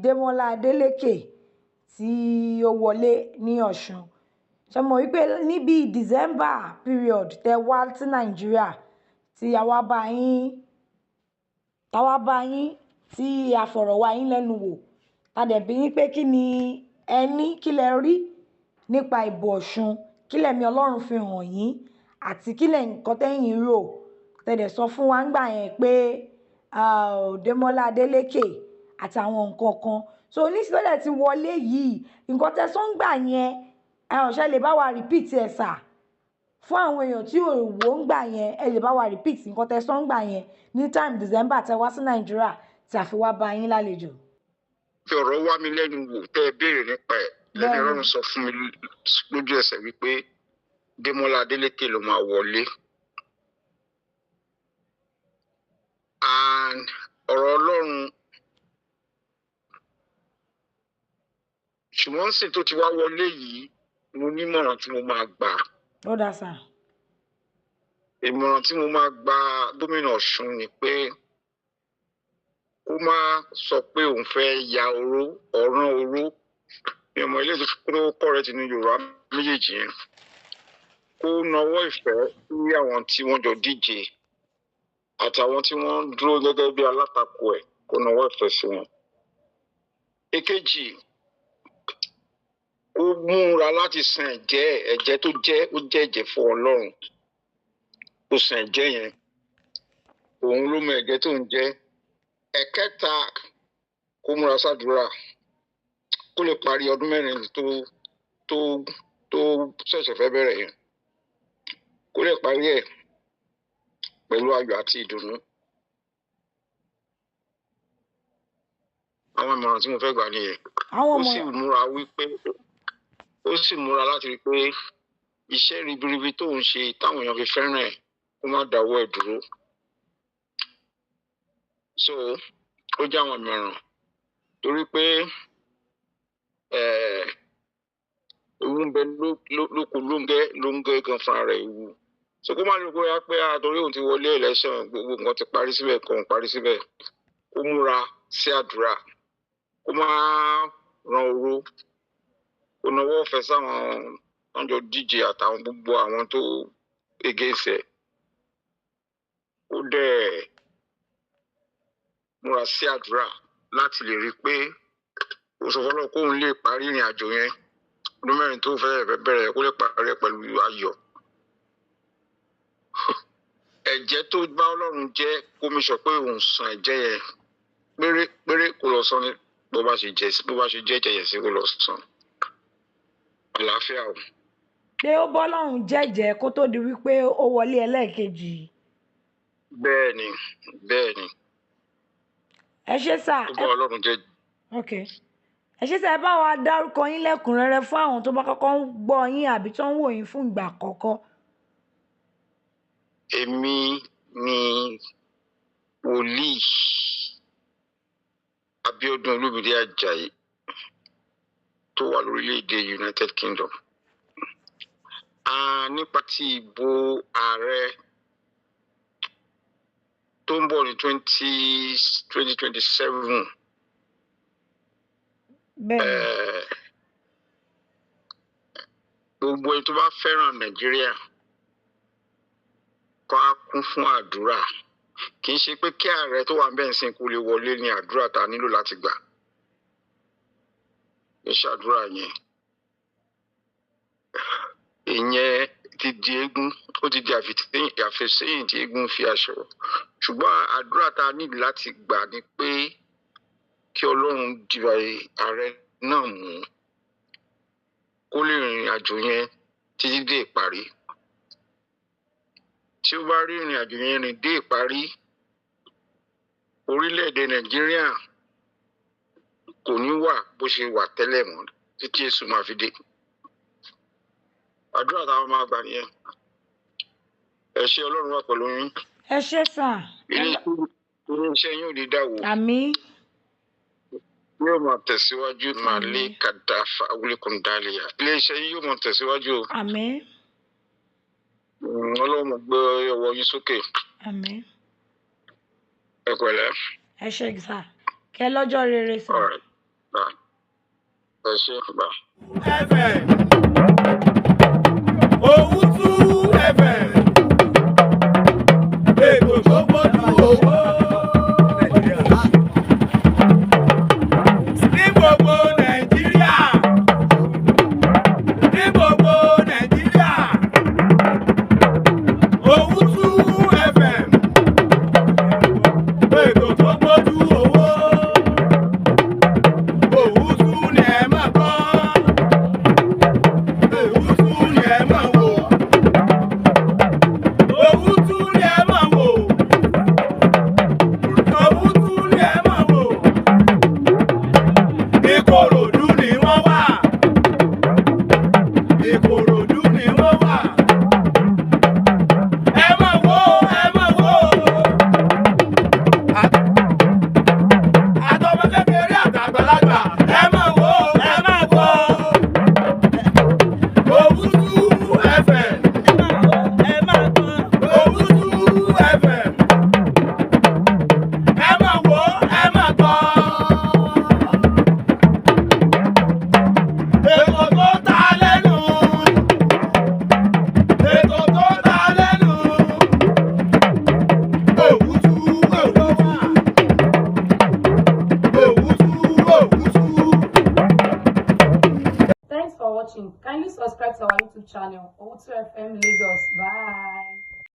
Démọ́lá Adélékè tí ó wọlé ní Ọ̀ṣun. Ṣe mọ̀ wípé níbi December period tẹ wá sí Nàìjíríà tí àwa bá yín, táwa bá yín tí a fọ̀rọ̀ wá yín lẹ́nu wò, ta dẹ̀ bi yín pé kí ni ẹ ní, kí lẹ rí nípa ìbò Ọ̀ṣun, kí lẹ̀mí Ọlọ́run fi hàn yín àti kí lẹ̀ nǹkan tẹ́yìn rò. Tẹ dẹ̀ sọ fún wa ńgbà yẹn pé Démọ́lá Adélékè àtàwọn nǹkan kan. So nísìnyí tó dẹ̀ ti wọlé yìí, nǹkan tẹ sọ ńgbà yẹn, ẹ ò ṣe lè bá wa repeat ẹ̀ sà. Fún àwọn èèyàn tí ò wò ńgbà yẹn, ẹ lè bá wa repeat nǹkan tẹ sọ ńgbà yẹn ní time December tẹ wá sí Nàìjíríà tí a fi wá bá yín lálejò. Fi ọ̀rọ̀ wá mi lẹ́nu wò tẹ́ ẹ béèrè nípa ẹ̀ lẹ́ni Bẹ́ẹ̀ni. Ọlọ́run sọ fún mi lójú ẹsẹ̀ wípé Démọ́lá Adélékè ló máa wọlé. And ọ̀rọ̀ Ọlọ́run ṣùgbọ́n sì tó ti wá wọlé yìí, mo nímọ̀ràn tí mo máa gbà. Ó dáa sà. Ìmọ̀ràn tí mo máa gba gómìnà Ọ̀ṣun ni pé kó má sọ pé òun fẹ́ ya oró, ọ̀ràn oró. Mi ò mọ ilé tó kọ̀rẹ́ tinú Yorùbá méjèèjì yẹn. Kó nawọ́ ìfẹ́ sí àwọn tí wọ́n jọ díje àtàwọn tí wọ́n ń dúró gẹ́gẹ́ bí alátakò ẹ̀, kó nawọ́ ìfẹ́ sí wọn. Èkejì, ó múra láti san ẹ̀jẹ́, ẹ̀jẹ́ tó jẹ́, ó jẹ́ ẹ̀jẹ́ fún Ọlọ́run. Ó san ẹ̀jẹ́ yẹn. Òun ló mọ ẹ̀jẹ́ tó ń jẹ́. Ẹ̀kẹta, kó múra sádúrà kó lè parí ọdún mẹ́rin tó tó tó ṣẹ̀ṣẹ̀ fẹ́ bẹ̀rẹ̀ yẹn. Kó lè parí ẹ̀ pẹ̀lú ayọ̀ àti ìdùnnú. Àwọn ìmọ̀ràn tí mo fẹ́ gbà nìyẹn. Àwọn Ó ọmọ sì múra wípé ó sì múra láti rí i pé iṣẹ́ ribiribi tó ń ṣe táwọn èèyàn fi fẹ́ràn ẹ̀, kó má dáwọ́ ẹ̀ dúró. So ó jẹ́ àwọn ìmọ̀ràn torí pé ewu ń bẹ lóko lóńgẹ́ lóńgẹ́ gan fúnra rẹ̀ ewu. So kó má lè bóyá pé torí òun ti wọlé election gbogbo nǹkan ti parí síbẹ̀, kàn parí síbẹ̀. Kó múra sí àdúrà, kó má ran oró, kó nawọ́ ọ̀fẹ́ sáwọn tó ń jọ díje àtàwọn gbogbo àwọn tó against ẹ̀. Kó dẹ̀ múra sí àdúrà láti lè rí i pé ó sọ fọlọ́ kóun lè parí ìrìn àjò yẹn ọdún mẹ́rin tó fẹ́ bẹ̀rẹ̀, kó lè parí ẹ̀ pẹ̀lú ayọ̀. Ẹ̀jẹ́ tó bá Ọlọ́run jẹ́, kó mi sọ pé òun san ẹ̀jẹ́ yẹn péré péré, kó lọ san ní bó bá ṣe jẹ́, bó bá ṣe jẹ́ ẹ̀jẹ̀ yẹn sí, kó lọ san. Àlàáfíà o. Pé ó bọ́lọ́run jẹ́jẹ́ kó tó di wípé ó wọlé ẹlẹ́ẹ̀kejì. Bẹ́ẹ̀ni, bẹ́ẹ̀ni. Ẹ ṣé sà. Ó bá Ọlọ́run jẹ́. Ok. Ẹ ṣé sà, ẹ bá wa dárúkọ yín lẹ́kùnrẹ́rẹ́ fún àwọn tó bá kọ́kọ́ ń gbọ́ yín àbí tó ń wò yín fún ìgbà àkọ́kọ́. Èmi ni wòlíì Abíọ́dún Olúmídé Àjàyí tó wà lórílẹ̀‐èdè United Kingdom. Nípa ti ìbò ààrẹ tó ń bọ̀ ní 2027. Bẹ́ẹ̀ni. Gbogbo ẹni tó bá fẹ́ràn Nàìjíríà kó á kún fún àdúrà. Kì í ṣe pé kí ààrẹ tó wà níbẹ̀ ń sìn kó lè wọlé ní àdúrà tá a nílò láti gbà. Kì í ṣàdúrà yẹn. Ìyẹn ti di eégún, ó ti di àfìsẹ́yìn tí eégún fi aṣọ. Ṣùgbọ́n àdúrà tá a nílò láti gbà ni pé kí Ọlọ́run di ààrẹ náà mú kó lè rìnrìn àjò yẹn títí dé ìparí. Tí ó bá rí ìrìn àjò yẹn rìn dé ìparí, orílẹ̀-èdè Nàìjíríà kò ní wà bó ṣe wà tẹ́lẹ̀ mọ́ títí Jésù máa fi dé. Àdúrà táwọn máa gbà nìyẹn. Ẹ ṣé, Ọlọ́run wà pẹ̀lú yín. Ẹ ṣé sà. Ilé iṣẹ́ yín ò ní dàwó. Àmín. Yóò máa tẹ̀síwájú, máa lé Àmín. kàdáfà awúlẹ̀kùndálẹ̀yà. Ilé iṣẹ́ yín yóò máa tẹ̀síwájú o. Àmín. Ọlọ́run máa gbé ọwọ́ yín sókè. Àmín. Ẹ pẹ̀lẹ́. Ẹ ṣé sà. Kẹ́ lọ́jọ́ rere sà. All right. Bye. Ẹ ṣé, bye. FM. Owutu FM. Ètò tó gbójú owó. Ní gbogbo Nàìjíríà. Ní gbogbo Nàìjíríà. Owutu FM. Ètò tó gbójú owó. Owutu ni ẹ máa gbọ́. Owutu ni ẹ máa wò. Owutu ni ẹ máa wò. Owutu ni ẹ máa wò. Ìkòròdú ni wọ́n wà. Ìkòròdú ni wọ́n wà. Ẹ máa wò, ẹ máa wò. Àtọmọ kékeré àtàgbàlagbà, ẹ máa wò, ẹ máa wò. Owutu FM. Owutu FM. Ẹ máa wò, ẹ máa gbọ́. Ètò tó ta lẹ́nu. Ètò tó ta lẹ́nu. Owutu, Owutu. Owutu, Owutu. Thanks for watching. Kindly subscribe to our YouTube channel, Owutu FM Lagos. Bye.